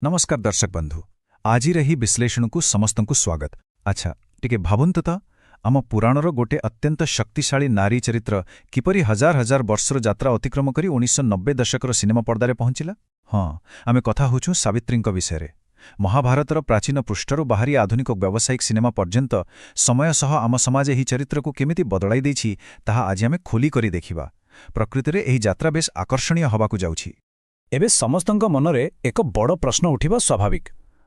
ନମସ୍କାର ଦର୍ଶକ ବନ୍ଧୁ, ଆଜିର ଏହି ବିଶ୍ଳେଷଣକୁ ସମସ୍ତଙ୍କୁ ସ୍ୱାଗତ। ଆଚ୍ଛା, ଟିକେ ଭାବନ୍ତୁ ତ, ଆମ ପୁରାଣର ଗୋଟେ ଅତ୍ୟନ୍ତ ଶକ୍ତିଶାଳୀ ନାରୀ ଚରିତ୍ର କିପରି ହଜାର ହଜାର ବର୍ଷର ଯାତ୍ରା ଅତିକ୍ରମ କରି 1990 ଦଶକର ସିନେମା ପର୍ଦ୍ଦାରେ ପହଞ୍ଚିଲା? ହଁ, ଆମେ କଥା ହେଉଛୁ ସାବିତ୍ରୀଙ୍କ ବିଷୟରେ। ମହାଭାରତର ପ୍ରାଚୀନ ପୃଷ୍ଠରୁ ବାହାରି ଆଧୁନିକ ବ୍ୟାବସାୟିକ ସିନେମା ପର୍ଯ୍ୟନ୍ତ ସମୟ ସହ ଆମ ସମାଜ ଏହି ଚରିତ୍ରକୁ କେମିତି ବଦଳାଇ ଦେଇଛି, ତାହା ଆଜି ଆମେ ଖୋଲି କରି ଦେଖିବା। ପ୍ରକୃତିରେ ଏହି ଯାତ୍ରା ବେଶ୍ ଆକର୍ଷଣୀୟ ହେବାକୁ ଯାଉଛି। ଏବେ ସମସ୍ତଙ୍କ ମନରେ ଏକ ବଡ଼ ପ୍ରଶ୍ନ ଉଠିବା ସ୍ୱାଭାବିକ।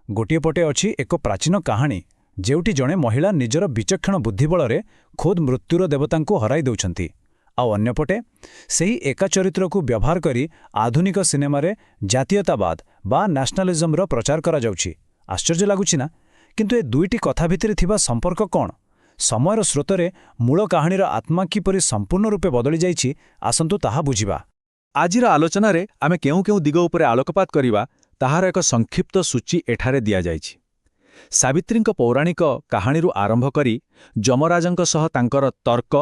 ଗୋଟିଏ ପଟେ ଅଛି ଏକ ପ୍ରାଚୀନ କାହାଣୀ, ଯେଉଁଠି ଜଣେ ମହିଳା ନିଜର ବିଚକ୍ଷଣ ବୁଦ୍ଧି ବଳରେ ଖୋଦ୍ ମୃତ୍ୟୁର ଦେବତାଙ୍କୁ ହରାଇ ଦେଉଛନ୍ତି, ଆଉ ଅନ୍ୟପଟେ ସେହି ଏକା ଚରିତ୍ରକୁ ବ୍ୟବହାର କରି ଆଧୁନିକ ସିନେମାରେ ଜାତୀୟତାବାଦ ବା ନ୍ୟାସନାଲିଜମର ପ୍ରଚାର କରାଯାଉଛି। ଆଶ୍ଚର୍ଯ୍ୟ ଲାଗୁଛି ନା? କିନ୍ତୁ ଏ ଦୁଇଟି କଥା ଭିତରେ ଥିବା ସମ୍ପର୍କ କ'ଣ? ସମୟର ସ୍ରୋତରେ ମୂଳ କାହାଣୀର ଆତ୍ମା କିପରି ସମ୍ପୂର୍ଣ୍ଣ ରୂପେ ବଦଳିଯାଇଛି, ଆସନ୍ତୁ ତାହା ବୁଝିବା। ଆଜିର ଆଲୋଚନାରେ ଆମେ କେଉଁ କେଉଁ ଦିଗ ଉପରେ ଆଲୋକପାତ କରିବା, ତାହାର ଏକ ସଂକ୍ଷିପ୍ତ ସୂଚୀ ଏଠାରେ ଦିଆଯାଇଛି। ସାବିତ୍ରୀଙ୍କ ପୌରାଣିକ କାହାଣୀରୁ ଆରମ୍ଭ କରି ଯମରାଜଙ୍କ ସହ ତାଙ୍କର ତର୍କ,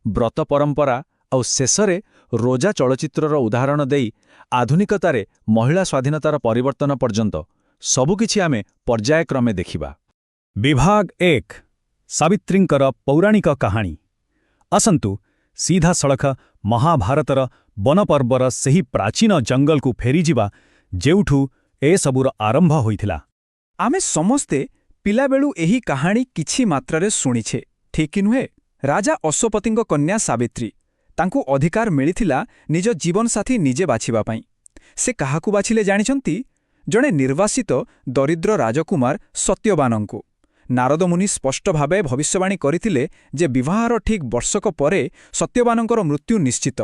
ବ୍ରତ ପରମ୍ପରା ଆଉ ଶେଷରେ ରୋଜା ଚଳଚ୍ଚିତ୍ରର ଉଦାହରଣ ଦେଇ ଆଧୁନିକତାରେ ମହିଳା ସ୍ୱାଧୀନତାର ପରିବର୍ତ୍ତନ ପର୍ଯ୍ୟନ୍ତ ସବୁକିଛି ଆମେ ପର୍ଯ୍ୟାୟକ୍ରମେ ଦେଖିବା। ବିଭାଗ 1, ସାବିତ୍ରୀଙ୍କର ପୌରାଣିକ କାହାଣୀ। ଆସନ୍ତୁ ସିଧାସଳଖ ମହାଭାରତର ବନପର୍ବର ସେହି ପ୍ରାଚୀନ ଜଙ୍ଗଲକୁ ଫେରିଯିବା, ଯେଉଁଠୁ ଏସବୁର ଆରମ୍ଭ ହୋଇଥିଲା। ଆମେ ସମସ୍ତେ ପିଲାବେଳୁ ଏହି କାହାଣୀ କିଛି ମାତ୍ରାରେ ଶୁଣିଛେ, ଠିକ୍ କି ନୁହେଁ? ରାଜା ଅଶ୍ୱପତିଙ୍କ କନ୍ୟା ସାବିତ୍ରୀ, ତାଙ୍କୁ ଅଧିକାର ମିଳିଥିଲା ନିଜ ଜୀବନସାଥୀ ନିଜେ ବାଛିବା ପାଇଁ। ସେ କାହାକୁ ବାଛିଲେ ଜାଣିଛନ୍ତି? ଜଣେ ନିର୍ବାସିତ ଦରିଦ୍ର ରାଜକୁମାର ସତ୍ୟବାନଙ୍କୁ। ନାରଦମୁନି ସ୍ପଷ୍ଟ ଭାବେ ଭବିଷ୍ୟବାଣୀ କରିଥିଲେ ଯେ ବିବାହର ଠିକ୍ ବର୍ଷକ ପରେ ସତ୍ୟବାନଙ୍କର ମୃତ୍ୟୁ ନିଶ୍ଚିତ।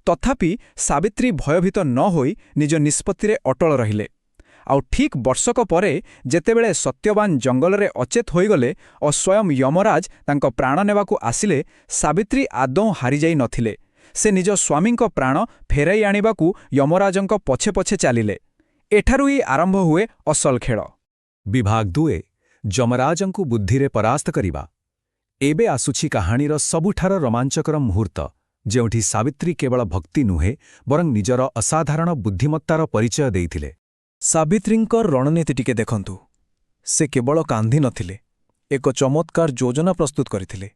ତଥାପି ସାବିତ୍ରୀ ଭୟଭୀତ ନ ହୋଇ ନିଜ ନିଷ୍ପତ୍ତିରେ ଅଟଳ ରହିଲେ। ଆଉ ଠିକ୍ ବର୍ଷକ ପରେ ଯେତେବେଳେ ସତ୍ୟବାନ ଜଙ୍ଗଲରେ ଅଚେତ ହୋଇଗଲେ ଓ ସ୍ୱୟଂ ୟମରାଜ ତାଙ୍କ ପ୍ରାଣ ନେବାକୁ ଆସିଲେ, ସାବିତ୍ରୀ ଆଦୌ ହାରିଯାଇ ନଥିଲେ। ସେ ନିଜ ସ୍ୱାମୀଙ୍କ ପ୍ରାଣ ଫେରାଇ ଆଣିବାକୁ ୟମରାଜଙ୍କ ପଛେ ପଛେ ଚାଲିଲେ। ଏଠାରୁ ହିଁ ଆରମ୍ଭ ହୁଏ ଅସଲ ଖେଳ। ବିଭାଗ 2, ଯମରାଜଙ୍କୁ ବୁଦ୍ଧିରେ ପରାସ୍ତ କରିବା। ଏବେ ଆସୁଛି କାହାଣୀର ସବୁଠାର ରୋମାଞ୍ଚକର ମୁହୂର୍ତ୍ତ, ଯେଉଁଠି ସାବିତ୍ରୀ କେବଳ ଭକ୍ତି ନୁହେଁ, ବରଂ ନିଜର ଅସାଧାରଣ ବୁଦ୍ଧିମତ୍ତାର ପରିଚୟ ଦେଇଥିଲେ। ସାବିତ୍ରୀଙ୍କ ରଣନୀତି ଟିକେ ଦେଖନ୍ତୁ। ସେ କେବଳ କାନ୍ଦି ନଥିଲେ, ଏକ ଚମତ୍କାର ଯୋଜନା ପ୍ରସ୍ତୁତ କରିଥିଲେ।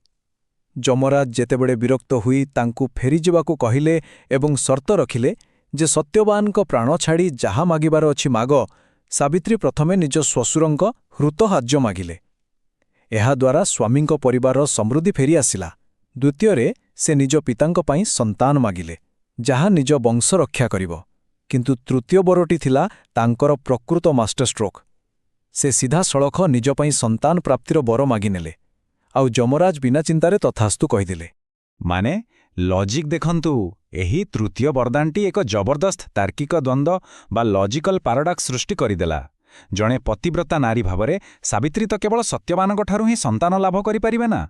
ଯମରାଜ ଯେତେବେଳେ ବିରକ୍ତ ହୋଇ ତାଙ୍କୁ ଫେରିଯିବାକୁ କହିଲେ ଏବଂ ସର୍ତ୍ତ ରଖିଲେ ଯେ ସତ୍ୟବାନଙ୍କ ପ୍ରାଣ ଛାଡ଼ି ଯାହା ମାଗିବାର ଅଛି ମାଗ, ସାବିତ୍ରୀ ପ୍ରଥମେ ନିଜ ଶ୍ୱଶୁରଙ୍କ ହୃତହାର୍ଯ୍ୟ ମାଗିଲେ। ଏହାଦ୍ୱାରା ସ୍ୱାମୀଙ୍କ ପରିବାରର ସମୃଦ୍ଧି ଫେରିଆସିଲା। ଦ୍ୱିତୀୟରେ ସେ ନିଜ ପିତାଙ୍କ ପାଇଁ ସନ୍ତାନ ମାଗିଲେ, ଯାହା ନିଜ ବଂଶ ରକ୍ଷା କରିବ। କିନ୍ତୁ ତୃତୀୟ ବରଟି ଥିଲା ତାଙ୍କର ପ୍ରକୃତ ମାଷ୍ଟରଷ୍ଟ୍ରୋକ୍। ସେ ସିଧାସଳଖ ନିଜ ପାଇଁ ସନ୍ତାନ ପ୍ରାପ୍ତିର ବର ମାଗିନେଲେ, ଆଉ ଯମରାଜ ବିନା ଚିନ୍ତାରେ ତଥାସ୍ତୁ କହିଦେଲେ। ମାନେ ଲଜିକ୍ ଦେଖନ୍ତୁ, ଏହି ତୃତୀୟ ବରଦାନଟି ଏକ ଜବରଦସ୍ତ ତାର୍କିକ ଦ୍ୱନ୍ଦ୍ୱ ବା ଲଜିକାଲ ପାରାଡକ୍ସ ସୃଷ୍ଟି କରିଦେଲା। ଜଣେ ପତିବ୍ରତା ନାରୀ ଭାବରେ ସାବିତ୍ରୀ ତ କେବଳ ସତ୍ୟବାନଙ୍କଠାରୁ ହିଁ ସନ୍ତାନ ଲାଭ କରିପାରିବେ ନା?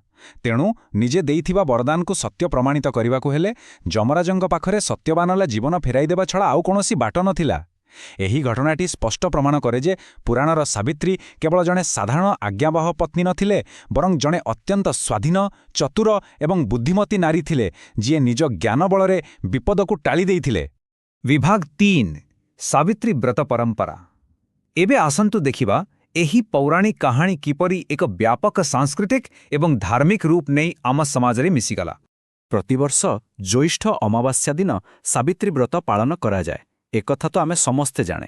ତେଣୁ ନିଜେ ଦେଇଥିବା ବରଦାନକୁ ସତ୍ୟ ପ୍ରମାଣିତ କରିବାକୁ ହେଲେ ଯମରାଜଙ୍କ ପାଖରେ ସତ୍ୟବାନର ଜୀବନ ଫେରାଇଦେବା ଛଡ଼ା ଆଉ କୌଣସି ବାଟ ନଥିଲା। ଏହି ଘଟଣାଟି ସ୍ପଷ୍ଟ ପ୍ରମାଣ କରେ ଯେ ପୁରାଣର ସାବିତ୍ରୀ କେବଳ ଜଣେ ସାଧାରଣ ଆଜ୍ଞାବହ ପତ୍ନୀ ନଥିଲେ, ବରଂ ଜଣେ ଅତ୍ୟନ୍ତ ସ୍ୱାଧୀନ, ଚତୁର ଏବଂ ବୁଦ୍ଧିମତୀ ନାରୀ ଥିଲେ, ଯିଏ ନିଜ ଜ୍ଞାନ ବଳରେ ବିପଦକୁ ଟାଳି ଦେଇଥିଲେ। ବିଭାଗ 3, ସାବିତ୍ରୀ ବ୍ରତ ପରମ୍ପରା। ଏବେ ଆସନ୍ତୁ ଦେଖିବା ଏହି ପୌରାଣିକ କାହାଣୀ କିପରି ଏକ ବ୍ୟାପକ ସାଂସ୍କୃତିକ ଏବଂ ଧାର୍ମିକ ରୂପ ନେଇ ଆମ ସମାଜରେ ମିଶିଗଲା। ପ୍ରତିବର୍ଷ ଜ୍ୟେଷ୍ଠ ଅମାବାସ୍ୟା ଦିନ ସାବିତ୍ରୀ ବ୍ରତ ପାଳନ କରାଯାଏ, ଏକଥା ତ ଆମେ ସମସ୍ତେ ଜାଣେ।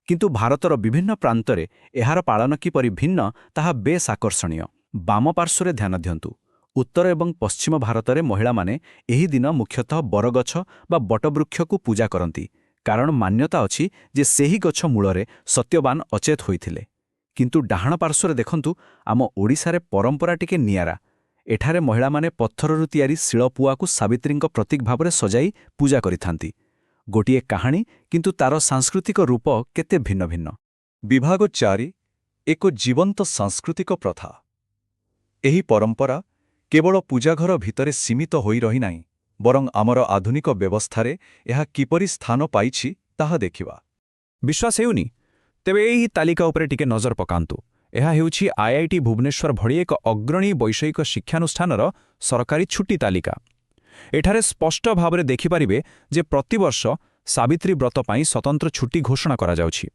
କିନ୍ତୁ ଭାରତର ବିଭିନ୍ନ ପ୍ରାନ୍ତରେ ଏହାର ପାଳନ କିପରି ଭିନ୍ନ, ତାହା ବେଶ୍ ଆକର୍ଷଣୀୟ। ବାମ ପାର୍ଶ୍ୱରେ ଧ୍ୟାନ ଦିଅନ୍ତୁ। ଉତ୍ତର ଏବଂ ପଶ୍ଚିମ ଭାରତରେ ମହିଳାମାନେ ଏହି ଦିନ ମୁଖ୍ୟତଃ ବରଗଛ ବା ବଟବୃକ୍ଷକୁ ପୂଜା କରନ୍ତି, କାରଣ ମାନ୍ୟତା ଅଛି ଯେ ସେହି ଗଛ ମୂଳରେ ସତ୍ୟବାନ ଅଚେତ ହୋଇଥିଲେ। କିନ୍ତୁ ଡାହାଣ ପାର୍ଶ୍ୱରେ ଦେଖନ୍ତୁ, ଆମ ଓଡ଼ିଶାରେ ପରମ୍ପରା ଟିକେ ନିଆରା। ଏଠାରେ ମହିଳାମାନେ ପଥରରୁ ତିଆରି ଶିଳପୁଆକୁ ସାବିତ୍ରୀଙ୍କ ପ୍ରତୀକ ଭାବରେ ସଜାଇ ପୂଜା କରିଥାନ୍ତି। ଗୋଟିଏ କାହାଣୀ, କିନ୍ତୁ ତାର ସାଂସ୍କୃତିକ ରୂପ କେତେ ଭିନ୍ନ ଭିନ୍ନ! ବିଭାଗ 4, ଏକ ଜୀବନ୍ତ ସାଂସ୍କୃତିକ ପ୍ରଥା। ଏହି ପରମ୍ପରା କେବଳ ପୂଜାଘର ଭିତରେ ସୀମିତ ହୋଇ ରହିନାହିଁ, ବରଂ ଆମର ଆଧୁନିକ ବ୍ୟବସ୍ଥାରେ ଏହା କିପରି ସ୍ଥାନ ପାଇଛି, ତାହା ଦେଖିବା। ବିଶ୍ୱାସ ହେଉନି? ତେବେ ଏହି ତାଲିକା ଉପରେ ଟିକେ ନଜର ପକାନ୍ତୁ। ଏହା ହେଉଛି ଆଇଆଇଟି ଭୁବନେଶ୍ୱର ଭଳି ଏକ ଅଗ୍ରଣୀ ବୈଷୟିକ ଶିକ୍ଷାନୁଷ୍ଠାନର ସରକାରୀ ଛୁଟି ତାଲିକା। ଏଠାରେ ସ୍ପଷ୍ଟ ଭାବରେ ଦେଖିପାରିବେ ଯେ ପ୍ରତିବର୍ଷ ସାବିତ୍ରୀ ବ୍ରତ ପାଇଁ ସ୍ୱତନ୍ତ୍ର ଛୁଟି ଘୋଷଣା କରାଯାଉଛି।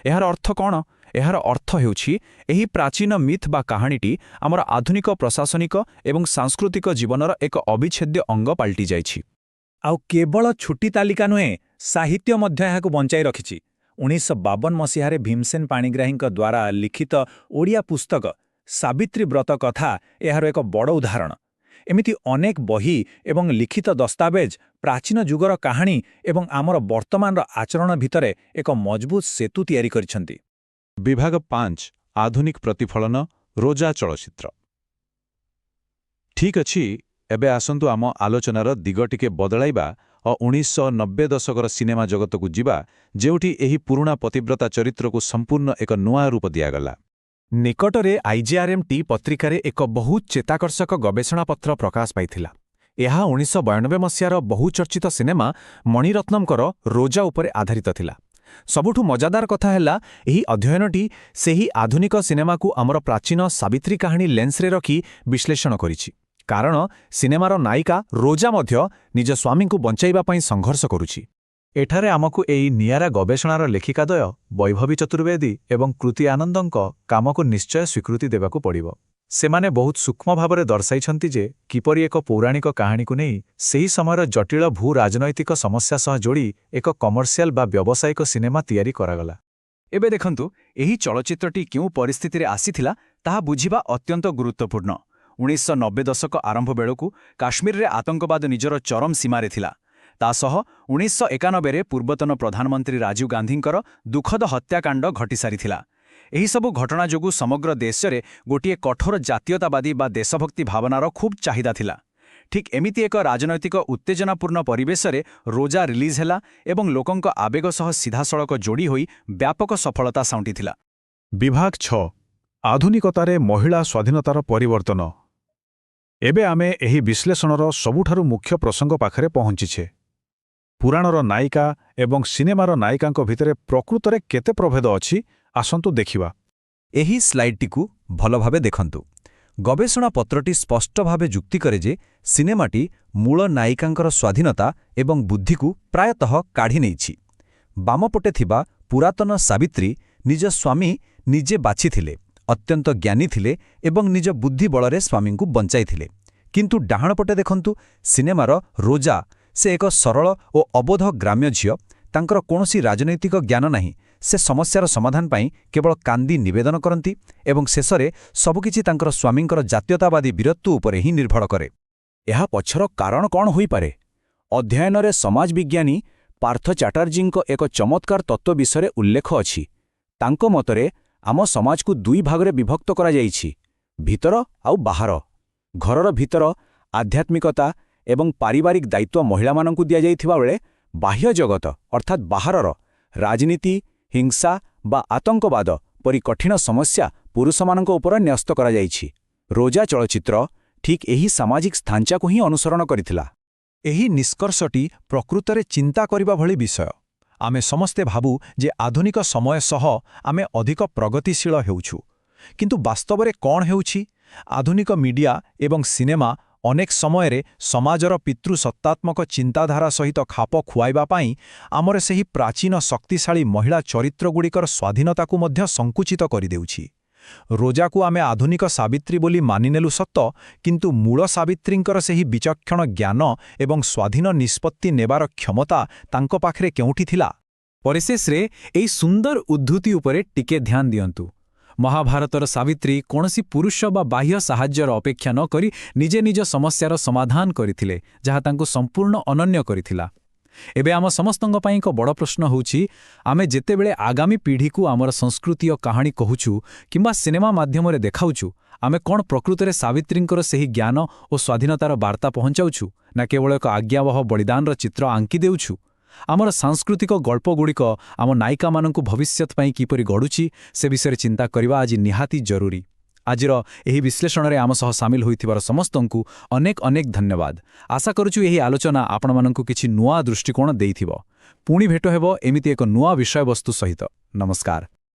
ଏହାର ଅର୍ଥ କ'ଣ? ଏହାର ଅର୍ଥ ହେଉଛି ଏହି ପ୍ରାଚୀନ ମିଥ୍ ବା କାହାଣୀଟି ଆମର ଆଧୁନିକ ପ୍ରଶାସନିକ ଏବଂ ସାଂସ୍କୃତିକ ଜୀବନର ଏକ ଅବିଚ୍ଛେଦ୍ୟ ଅଙ୍ଗ ପାଲଟିଯାଇଛି। ଆଉ କେବଳ ଛୁଟି ତାଲିକା ନୁହେଁ, ସାହିତ୍ୟ ମଧ୍ୟ ଏହାକୁ ବଞ୍ଚାଇ ରଖିଛି। 1952 ମସିହାରେ ଭୀମସେନ ପାଣିଗ୍ରାହୀଙ୍କ ଦ୍ୱାରା ଲିଖିତ ଓଡ଼ିଆ ପୁସ୍ତକ ସାବିତ୍ରୀ ବ୍ରତ କଥା ଏହାର ଏକ ବଡ଼ ଉଦାହରଣ। ଏମିତି ଅନେକ ବହି ଏବଂ ଲିଖିତ ଦସ୍ତାବେଜ ପ୍ରାଚୀନ ଯୁଗର କାହାଣୀ ଏବଂ ଆମର ବର୍ତ୍ତମାନର ଆଚରଣ ଭିତରେ ଏକ ମଜବୁତ ସେତୁ ତିଆରି କରିଛନ୍ତି। ବିଭାଗ 5, ଆଧୁନିକ ପ୍ରତିଫଳନ, ରୋଜା ଚଳଚ୍ଚିତ୍ର। ଠିକ୍ ଅଛି, ଏବେ ଆସନ୍ତୁ ଆମ ଆଲୋଚନାର ଦିଗ ଟିକେ ବଦଳାଇବା ଓ 1990 ଦଶକର ସିନେମା ଜଗତକୁ ଯିବା, ଯେଉଁଠି ଏହି ପୁରୁଣା ପତିବ୍ରତା ଚରିତ୍ରକୁ ସମ୍ପୂର୍ଣ୍ଣ ଏକ ନୂଆ ରୂପ ଦିଆଗଲା। ନିକଟରେ ଆଇଜିଆର୍ଏମ୍-ଟି ପତ୍ରିକାରେ ଏକ ବହୁତ ଚିତ୍ତାକର୍ଷକ ଗବେଷଣାପତ୍ର ପ୍ରକାଶ ପାଇଥିଲା। ଏହା 1992 ମସିହାର ବହୁଚର୍ଚ୍ଚିତ ସିନେମା ମଣିରତ୍ନମଙ୍କର ରୋଜା ଉପରେ ଆଧାରିତ ଥିଲା। ସବୁଠୁ ମଜାଦାର କଥା ହେଲା, ଏହି ଅଧ୍ୟୟନଟି ସେହି ଆଧୁନିକ ସିନେମାକୁ ଆମର ପ୍ରାଚୀନ ସାବିତ୍ରୀ କାହାଣୀ ଲେନ୍ସରେ ରଖି ବିଶ୍ଳେଷଣ କରିଛି, କାରଣ ସିନେମାର ନାୟିକା ରୋଜା ମଧ୍ୟ ନିଜ ସ୍ୱାମୀଙ୍କୁ ବଞ୍ଚାଇବା ପାଇଁ ସଂଘର୍ଷ କରୁଛି। ଏଠାରେ ଆମକୁ ଏହି ନିଆରା ଗବେଷଣାର ଲେଖିକାଦ୍ୱୟ ବୈଭବୀ ଚତୁର୍ବେଦୀ ଏବଂ କୃତି ଆନନ୍ଦଙ୍କ କାମକୁ ନିଶ୍ଚୟ ସ୍ୱୀକୃତି ଦେବାକୁ ପଡ଼ିବ। ସେମାନେ ବହୁତ ସୂକ୍ଷ୍ମ ଭାବରେ ଦର୍ଶାଇଛନ୍ତି ଯେ କିପରି ଏକ ପୌରାଣିକ କାହାଣୀକୁ ନେଇ ସେହି ସମୟର ଜଟିଳ ଭୂ-ରାଜନୈତିକ ସମସ୍ୟା ସହ ଯୋଡ଼ି ଏକ କମର୍ସିଆଲ ବା ବ୍ୟବସାୟିକ ସିନେମା ତିଆରି କରାଗଲା। ଏବେ ଦେଖନ୍ତୁ, ଏହି ଚଳଚ୍ଚିତ୍ରଟି କେଉଁ ପରିସ୍ଥିତିରେ ଆସିଥିଲା ତାହା ବୁଝିବା ଅତ୍ୟନ୍ତ ଗୁରୁତ୍ୱପୂର୍ଣ୍ଣ। 1990 ଦଶକ ଆରମ୍ଭ ବେଳକୁ କାଶ୍ମୀରରେ ଆତଙ୍କବାଦ ନିଜର ଚରମ ସୀମାରେ ଥିଲା। ତା ସହ 1991ରେ ପୂର୍ବତନ ପ୍ରଧାନମନ୍ତ୍ରୀ ରାଜୀବ ଗାନ୍ଧୀଙ୍କର ଦୁଃଖଦ ହତ୍ୟାକାଣ୍ଡ ଘଟିସାରିଥିଲା। ଏହିସବୁ ଘଟଣା ଯୋଗୁଁ ସମଗ୍ର ଦେଶରେ ଗୋଟିଏ କଠୋର ଜାତୀୟତାବାଦୀ ବା ଦେଶଭକ୍ତି ଭାବନାର ଖୁବ୍ ଚାହିଦା ଥିଲା। ଠିକ୍ ଏମିତି ଏକ ରାଜନୈତିକ ଉତ୍ତେଜନାପୂର୍ଣ୍ଣ ପରିବେଶରେ ରୋଜା ରିଲିଜ୍ ହେଲା ଏବଂ ଲୋକଙ୍କ ଆବେଗ ସହ ସିଧାସଳଖ ଯୋଡ଼ି ହୋଇ ବ୍ୟାପକ ସଫଳତା ସାଉଁଟିଥିଲା। ବିଭାଗ 6, ଆଧୁନିକତାରେ ମହିଳା ସ୍ୱାଧୀନତାର ପରିବର୍ତ୍ତନ। ଏବେ ଆମେ ଏହି ବିଶ୍ଳେଷଣର ସବୁଠାରୁ ମୁଖ୍ୟ ପ୍ରସଙ୍ଗ ପାଖରେ ପହଞ୍ଚିଛେ। ପୁରାଣର ନାୟିକା ଏବଂ ସିନେମାର ନାୟିକାଙ୍କ ଭିତରେ ପ୍ରକୃତରେ କେତେ ପ୍ରଭେଦ ଅଛି, ଆସନ୍ତୁ ଦେଖିବା। ଏହି ସ୍ଲାଇଡ୍ଟିକୁ ଭଲଭାବେ ଦେଖନ୍ତୁ। ଗବେଷଣାପତ୍ରଟି ସ୍ପଷ୍ଟ ଭାବେ ଯୁକ୍ତି କରେ ଯେ ସିନେମାଟି ମୂଳ ନାୟିକାଙ୍କର ସ୍ୱାଧୀନତା ଏବଂ ବୁଦ୍ଧିକୁ ପ୍ରାୟତଃ କାଢ଼ି ନେଇଛି। ବାମପଟେ ଥିବା ପୁରାତନ ସାବିତ୍ରୀ ନିଜ ସ୍ୱାମୀ ନିଜେ ବାଛିଥିଲେ, ଅତ୍ୟନ୍ତ ଜ୍ଞାନୀ ଥିଲେ ଏବଂ ନିଜ ବୁଦ୍ଧି ବଳରେ ସ୍ୱାମୀଙ୍କୁ ବଞ୍ଚାଇଥିଲେ। କିନ୍ତୁ ଡାହାଣ ପଟେ ଦେଖନ୍ତୁ ସିନେମାର ରୋଜା। ସେ ଏକ ସରଳ ଓ ଅବୋଧ ଗ୍ରାମ୍ୟ ଝିଅ। ତାଙ୍କର କୌଣସି ରାଜନୈତିକ ଜ୍ଞାନ ନାହିଁ। ସେ ସମସ୍ୟାର ସମାଧାନ ପାଇଁ କେବଳ କାନ୍ଦି ନିବେଦନ କରନ୍ତି ଏବଂ ଶେଷରେ ସବୁକିଛି ତାଙ୍କର ସ୍ୱାମୀଙ୍କର ଜାତୀୟତାବାଦୀ ବୀରତ୍ୱ ଉପରେ ହିଁ ନିର୍ଭର କରେ। ଏହା ପଛର କାରଣ କ'ଣ ହୋଇପାରେ? ଅଧ୍ୟୟନରେ ସମାଜବିଜ୍ଞାନୀ ପାର୍ଥ ଚାଟାର୍ଜୀଙ୍କ ଏକ ଚମତ୍କାର ତତ୍ତ୍ୱ ବିଷୟରେ ଉଲ୍ଲେଖ ଅଛି। ତାଙ୍କ ମତରେ ଆମ ସମାଜକୁ ଦୁଇ ଭାଗରେ ବିଭକ୍ତ କରାଯାଇଛି, ଭିତର ଆଉ ବାହାର। ଘରର ଭିତର ଆଧ୍ୟାତ୍ମିକତା ଏବଂ ପାରିବାରିକ ଦାୟିତ୍ୱ ମହିଳାମାନଙ୍କୁ ଦିଆଯାଇଥିବା ବେଳେ ବାହ୍ୟ ଜଗତ, ଅର୍ଥାତ୍ ବାହାରର ରାଜନୀତି, ହିଂସା ବା ଆତଙ୍କବାଦ ପରି କଠିନ ସମସ୍ୟା ପୁରୁଷମାନଙ୍କ ଉପରେ ନ୍ୟସ୍ତ କରାଯାଇଛି। ରୋଜା ଚଳଚ୍ଚିତ୍ର ଠିକ୍ ଏହି ସାମାଜିକ ଢାଞ୍ଚାକୁ ହିଁ ଅନୁସରଣ କରିଥିଲା। ଏହି ନିଷ୍କର୍ଷଟି ପ୍ରକୃତରେ ଚିନ୍ତା କରିବା ଭଳି ବିଷୟ। ଆମେ ସମସ୍ତେ ଭାବୁ ଯେ ଆଧୁନିକ ସମୟ ସହ ଆମେ ଅଧିକ ପ୍ରଗତିଶୀଳ ହେଉଛୁ। କିନ୍ତୁ ବାସ୍ତବରେ କ'ଣ ହେଉଛି? ଆଧୁନିକ ମିଡିଆ ଏବଂ ସିନେମା ଅନେକ ସମୟରେ ସମାଜର ପିତୃସତ୍ତାତ୍ମକ ଚିନ୍ତାଧାରା ସହିତ ଖାପ ଖୁଆଇବା ପାଇଁ ଆମର ସେହି ପ୍ରାଚୀନ ଶକ୍ତିଶାଳୀ ମହିଳା ଚରିତ୍ରଗୁଡ଼ିକର ସ୍ୱାଧୀନତାକୁ ମଧ୍ୟ ସଂକୁଚିତ କରିଦେଉଛି। ରୋଜାକୁ ଆମେ ଆଧୁନିକ ସାବିତ୍ରୀ ବୋଲି ମାନିନେଲୁ ସତ, କିନ୍ତୁ ମୂଳ ସାବିତ୍ରୀଙ୍କର ସେହି ବିଚକ୍ଷଣ ଜ୍ଞାନ ଏବଂ ସ୍ୱାଧୀନ ନିଷ୍ପତ୍ତି ନେବାର କ୍ଷମତା ତାଙ୍କ ପାଖରେ କେଉଁଠି ଥିଲା? ପରିଶେଷରେ ଏହି ସୁନ୍ଦର ଉଦ୍ଧୃତି ଉପରେ ଟିକେ ଧ୍ୟାନ ଦିଅନ୍ତୁ। ମହାଭାରତର ସାବିତ୍ରୀ କୌଣସି ପୁରୁଷ ବା ବାହ୍ୟ ସାହାଯ୍ୟର ଅପେକ୍ଷା ନ କରି ନିଜେ ନିଜ ସମସ୍ୟାର ସମାଧାନ କରିଥିଲେ, ଯାହା ତାଙ୍କୁ ସମ୍ପୂର୍ଣ୍ଣ ଅନନ୍ୟ କରିଥିଲା। ଏବେ ଆମ ସମସ୍ତଙ୍କ ପାଇଁ ଏକ ବଡ଼ ପ୍ରଶ୍ନ ହେଉଛି, ଆମେ ଯେତେବେଳେ ଆଗାମୀ ପିଢ଼ିକୁ ଆମର ସଂସ୍କୃତି ଓ କାହାଣୀ କହୁଛୁ କିମ୍ବା ସିନେମା ମାଧ୍ୟମରେ ଦେଖାଉଛୁ, ଆମେ କ'ଣ ପ୍ରକୃତରେ ସାବିତ୍ରୀଙ୍କର ସେହି ଜ୍ଞାନ ଓ ସ୍ୱାଧୀନତାର ବାର୍ତ୍ତା ପହଞ୍ଚାଉଛୁ, ନା କେବଳ ଏକ ଆଜ୍ଞାବହ ବଳିଦାନର ଚିତ୍ର ଆଙ୍କି ଦେଉଛୁ? ଆମର ସାଂସ୍କୃତିକ ଗଳ୍ପଗୁଡ଼ିକ ଆମ ନାୟିକାମାନଙ୍କୁ ଭବିଷ୍ୟତ ପାଇଁ କିପରି ଗଢ଼ୁଛି, ସେ ବିଷୟରେ ଚିନ୍ତା କରିବା ଆଜି ନିହାତି ଜରୁରୀ। ଆଜିର ଏହି ବିଶ୍ଳେଷଣରେ ଆମ ସହ ସାମିଲ ହୋଇଥିବାର ସମସ୍ତଙ୍କୁ ଅନେକ ଅନେକ ଧନ୍ୟବାଦ। ଆଶା କରୁଛୁ ଏହି ଆଲୋଚନା ଆପଣମାନଙ୍କୁ କିଛି ନୂଆ ଦୃଷ୍ଟିକୋଣ ଦେଇଥିବ। ପୁଣି ଭେଟ ହେବ ଏମିତି ଏକ ନୂଆ ବିଷୟବସ୍ତୁ ସହିତ। ନମସ୍କାର।